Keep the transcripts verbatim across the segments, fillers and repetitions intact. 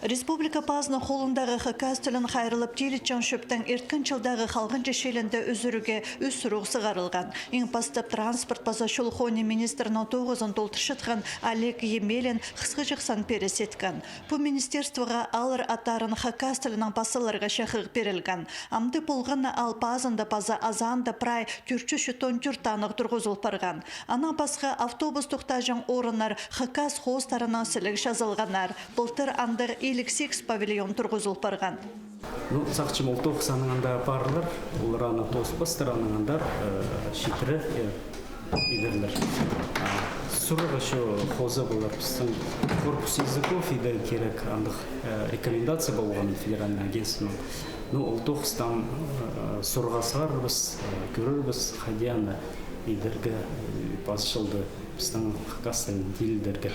Республика пазының холындағы хакас тілін хайраллап тилітчең чӧптең ирткен чылдағы халғанҷы чилінде ӱзӱрерге ӱс сурығ сығарылған. Иң пастап транспорт паза чол хони министрінің тоғызын толдырчатхан Олег Емелин хысхаҷах сан пиріс иткен. Пу министерствоға алар аттарын хакас тілінең пас саларға чахығ пирілген. Амды полғаны, аал пазында паза азаанда прай тӧрт чӱс читон тӧрт танығ турғызыл парған. Анаң пасха автобус тохтаҷаң орыннар хакас хоостарынаң сіліг чазылғаннар. Пылтыр андағ илиг сигіс павильон турғызыл парған. Ну, сағынчам, ол тоғыс анаң анда парлар, олар аны тооспастар, анаң андар, э, читіре, э, идерлер. А, сурарға чох хоза полар, пістің корпус языков идерге кирек, андағ, э, рекомендация полған федеральный агентствоның. Ну, ол тоғыстаң, э, сурарға сығарарбыс, э, кӧрербіс, хайди аны идерге, э, пазы чылда пістің хакас тілін тилідерге.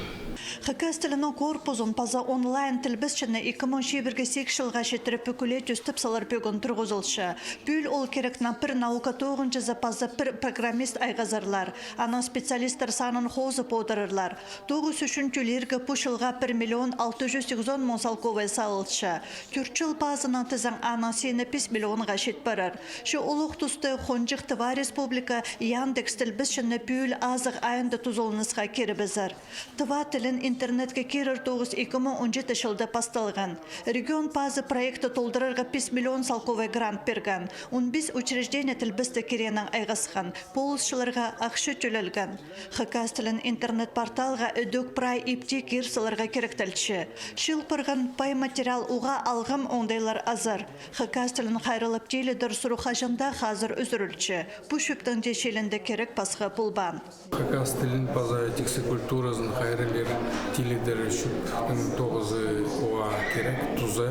Хакас тілінің корпузын паза онлайн тілбесчіні ікі муң чибіргі сигіс чылға читіре пӱкӱле тӧстеп салар пӧгін турғызылча. Пӱӱл ол кирекнең пір наука тоғынҷызы паза пір программист айғазарлар. Анаң специалисттер санын хозып одырарлар. Тоғыс ӱчӱн тӧлирге пу чылға пір миллион алты чӱс сигізон муң салковай салылча. Тӧрт чыл пазынаң тізең, аның сині пис миллионға чит парар. Че улуғ туста хонҷых Тыва Республика Яндекс тілбесчіні пӱӱл азығ айында тузаланысха кирібізер. Тыва тілін интернетке кирер тоғыс ікі муң он читі чылда пасталған. Регион пазы проектті толдырарға пис миллион салковай грант пирген. Он пис учреждение тілбестіг кирегінең айғасхан, полысчыларға ахча тӧлелген. Хакас тілін интернет-порталға ідӧк прай ипти кир саларға киректелче. Чыыл парған пай материал уғаа алғым оңдайлар азар. Хакас тілін хайраллап тилідер сурығ хаҷан даа хазыр ӱзӱрілче. Пу чӧптің дее чилінде кирек пасха полбаан. Хакас тілін паза тиксі культуразын хайраллап тилідер чӧптің тоғызы уғаа кирек, туза.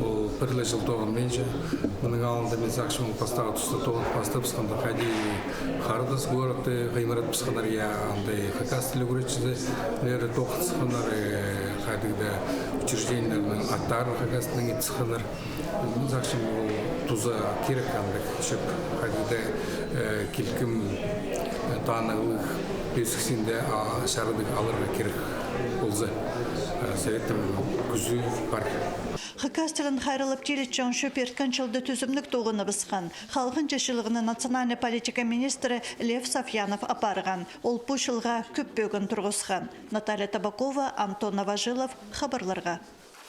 Ол пір ле чыл тоғынминча. Мының алнында мин сағынчам, ол пастағы туста тоғын пастабысханда, хайди Хардас городты хыймыратпысханнар, я, анда хакас тілі ӱгретчізі лері тоғынысханнар, э, хайдағ-да учреждениелернің аттарын хакас тілінең итсханнар. Мин сағынчам, ол туза кирек андағ чӧп, хайдағ-да, э, килкім, э, танығлығ пирзін дее, а, чарадығ аларға кирек полза, э, советтің кӱзі пар. Хакас тілін хайраллап тилітчең чӧп ирткен чылда тӱзімніг тоғыныбысхан. Халғанҷы чылығны национальнай политика министрі Лев Сафьянов апарған. Ол пу чылға кӧп пӧгін турғысхан. Наталья Табакова, Антон Новожилов, хабарларға.